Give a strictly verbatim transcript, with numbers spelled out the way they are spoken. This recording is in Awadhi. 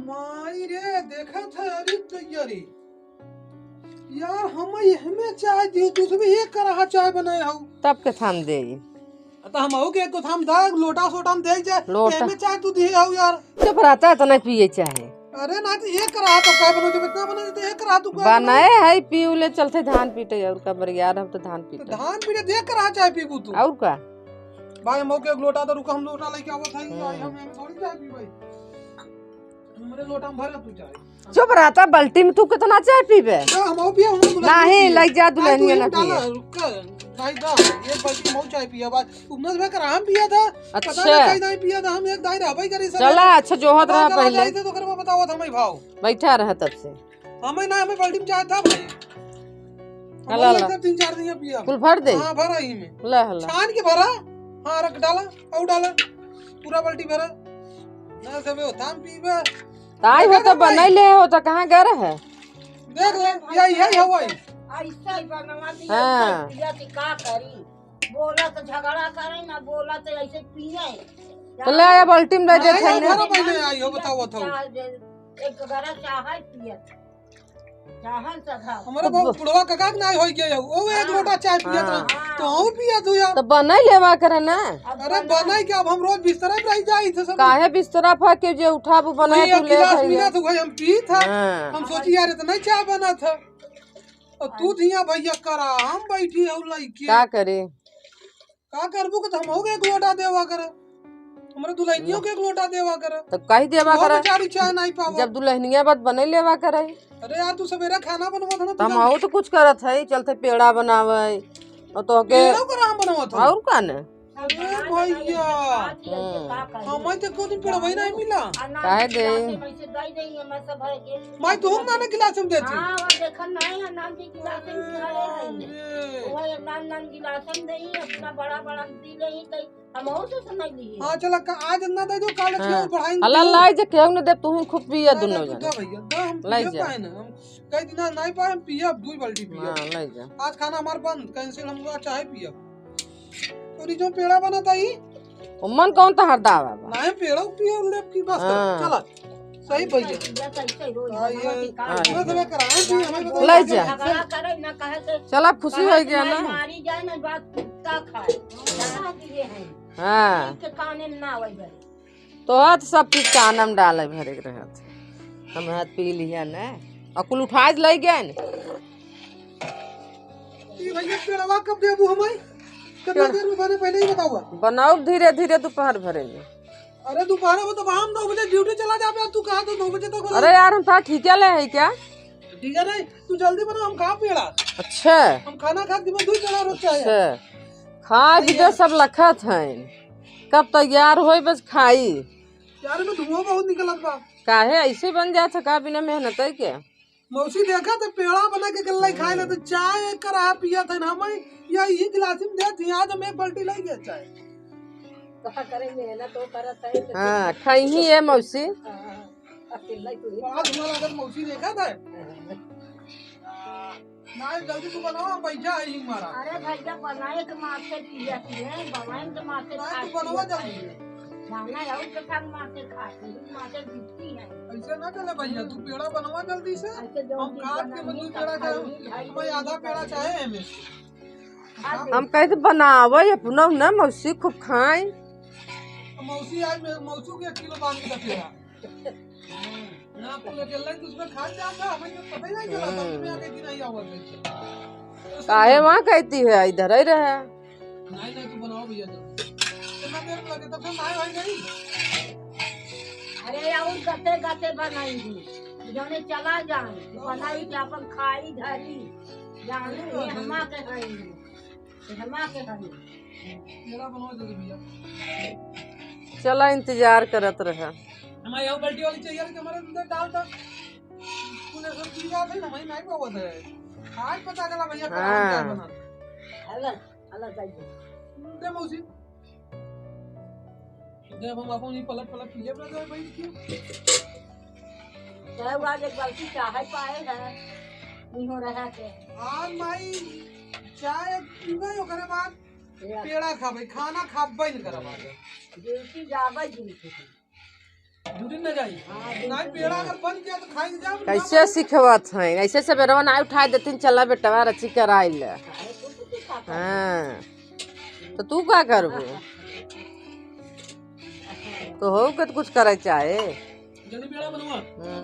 माई रे, देखत है, अरे तैयारी। यार, हम एहमे चाय दियो, तू सब एक कराहा चाय बनाए हो। तब के थाम देई। त हम हो के को थाम दा, लोटा सोटा हम दे जाए। लोटा। एहमे चाय तू दिए हो यार। चुप रहता है, तो नहीं पिए चाहे। अरे ना, तो एक कराहा तो का बनो, जब इतना बने तो एक कराहा तू का बनाए है, पीऊ ले चलते धान पीटे, और का बरियार हम तो धान तो पीटे। धान पीटे, देख कराहा चाय पीबू तू। और का? भाई, हम हो के एक लोटा तो रुका, हम लोटा लेके आवत है, हम्म। आई हम एहमे थोड़ी चाय पी भाई। हमरे लोटा में भरा तू चाय। चुप रहता, बाल्टी में तू कितना चाय पीबे? ना, हम और पिया, हम दुल्हनिया नहीं, पिया। लग जा, दुल्हनिया नहीं, तू ना डाला, पिए। रुक कर, नहीं दा, ये बाल्टी में और चाय पिया, बात उमनस में कर हम पिया था, पता अच्छा। ना कहीं नहीं पिया था, हम एक दाई रहबे करी सब। चला, अच्छा, जोहत रहा पहले। जाए थे तो कर बताओ था, हमें भाव। बैठा रहा तब से। हमें ना, हमें बाल्टी में चाय था भाई। हम हला, हला। लेकर तीन चार दिन पिया। कुल भर दे? हाँ, भरा ही में। ला, हला। छान के भरा, हाँ, रख डाला, और डाला, पूरा बाल्टी भरा। ना सबे होता हम पीबे। ताई हो तो बनाई ले हो तो कहाँ गए रहे? देख ले, यही है, यही हवाई। ऐसा ही बनवा दिया, हाँ। ऐसा ही पिया कि का करी? बोला तो झगड़ा करे, ना बोला तो ऐसे पिए। तो ले आया बाल्टी में दे दे नहीं, थे ना। घर पहले आई हो, बताओ, बताओ। चाह दे, एक गरा चाह है पियत। चाहन सधा। हमारे तो बाबू ब- बुढ़वा काका के नाई होई गया, वो एक हाँ। लोटा चाय पियत हाँ। रहा। तो हम पिया तू यार। तो बनाई लेवा करे ना। अरे बनाई के अब हम रोज बिस्तरा पे रह जाई थे सब। काहे बिस्तरा पर के जे उठाबू बनाए वही तू एक ले गिलास खाइए। मिला तो भाई हम पी था। हाँ। हम सोची यार इतना ही चाय बना था। और तू धिया भैया करा, हम बैठी हऊ लइके। का करे? का करबू के तो हम हो गए एक लोटा देवा करे। हमरे दुल्हनियों के एक लोटा देवा करे। तब कही देवा वो करे। बेचारी चाय नहीं पावा। जब दुल्हनिया बात बने लेवा करे। अरे यार, तू सवेरे खाना बनवा था ना, तो तू हम जान- आऊ तो कुछ करत है, चलते पेड़ा बनावे। और तो के पेड़ो करा हम बनवा था। और का ने? अरे भैया। हम्म। हमें तो कोई दिन पेड़वा ही नहीं मिला। काहे दे? माई, तू हम ना गिलास में देती। हाँ, वो देखन नहीं है, नाम के गिलास में खा ले रही है। अरे। वो नान नान गिलास में दे, अपना बड़ा बड़ा पी ले, तो हम और से समझ लिए। हाँ, चला, का-, आज ना दे दो, काल हाँ। बढ़ाएंगे। हला लाई जे केहू न दे, तू ही खूब पिया ना, दुनो ना, तू जने। दा भैया, दा हम लाई पिए जा। पाए ना, हम कई दिना नहीं पाए, हम पिया, दू बाल्टी पिया। हाँ, लाई जा। आज खाना हमार बंद, cancel, हम लोग चाय पिया। और ये जो पेड़ा बना था, ये? ओ मन कौन तहार दावा बा? नहीं, पेड़ा पिया, उल्ले की बस कर, हाँ। चला। सही भैया। भैया कैसे रोज हाँ, ये बनावत ही काम हाँ। करत बस हमें कराए भी, हमें बताओ। ले जा। झगड़ा करे ना, कहे से चला, खुशी कहे हो से गया मार ना। मारी जाए ना, बात कुत्ता खाए। जहाँ दिए हैं। हाँ। के काने में ना आवे बे। तो आज सब चीज काने में डाले भरे के रहत। हम हाथ पी लिया ना। और कुल उठाए ले गए न। ई भैया पेड़वा कब देबू हमें? कितना पेड़- देर में बने, पहले ही बताओ। बनाओ धीरे धीरे दोपहर भरे में। अरे दोपहर में तो हम नौ बजे ड्यूटी चला जाबे, तू कहा तो नौ बजे तक बना। अरे यार, हम तो ठीक है ले है क्या? ठीक है नहीं, तू जल्दी बना, हम खा पेड़ा। अच्छा। हम खाना खा के मैं दो पेड़ा रोज चाहे। अच्छा। खा भी भैया। तो सब लखत हैं। कब तैयार होई बस खाई। यार, में धुआं बहुत निकलत बा। काहे ऐसे बन जात है का बिना मेहनत है क्या? मौसी देखा तो पेड़ा बना के गल्ला ही खाए ला, तो चाय एक कराहा पिया था ना, हम या यही गिलास में देत ही, आज हम एक बाल्टी लाई गया चाय। का करे, मेहनत तो करत है, तो हाँ, ठीक है। खाई ही है मौसी। हाँ, अकेला ही तो ही। आज हमारा अगर मौसी देखा था। हाँ। ना, जल्दी तू बनावा, हम बैठा है ही हमारा। अरे भैया, बनाए के माथे पिया की है, बनाए के माथे ना, खा तू बनवा पिया जल्दी। है। ना, ना, और के खान माथे खा, यही माथे बिकती है। ऐसे ना चले भैया, तू पेड़ा बनवा जल्दी से। ऐसे जल्दी हम खात के बनाइए, मजदूर तब पेड़ा खाए, खाइए, भाई, हमें आधा पेड़ा चाहे है हमें। खा ले। हम कहते बनावे अपना ना, मौसी खूब खाए। मौसी आज मैं, मौसी के एक किलो बांध के रखेगा। ना, तू अकेला ही कुछ में खा जाता, हमें तो पता ही नहीं चला, समझ में आ गई कि नहीं आवत है। काहे वहाँ कहती है, इधर ही रहे। नहीं, नहीं, तू बनाओ भैया, जल्दी। कितना देर में लगे, तब से नहाए भाई नहीं। अरे, और गते गते बनाई, जाने चला जाए, बनाई के अपन खाई धरी, जाने ये हमा के हई। चला इंतजार करत रहा। हमारे यहाँ बाल्टी वाली चाहिए, लेकिन हमारे अंदर डाल दो। तूने सब चीज आते ना, भाई, नहीं पावत है। आज पता चला भैया, हाँ। क्या बना। अलग, अलग जाइए। दे मौसी। जब हम अपन ही पलट पलट पीले अपना तो भाई क्यों? चाहे वो आज एक बाल्टी चाय पाए हैं, नहीं हो रहा के। हाँ माई, चाय पीबे ओकरे बाद पेड़ा खाबे, खाना खाबे नहीं करब आज। ड्यूटी जाबे ड्यूटी। ड्यूटी न जाई। नहीं, पेड़ा अगर बन गया तो खाई जाओ। कैसे सिखवत हैं? ऐसे सबेरवा ना उठाए देथिन, "चला बेटवा, रची कराई ले।" हाँ, तो तू का करबू? तो हो के तो कुछ करे चाहे। जल्दी पेड़ा बनवा। हम्म।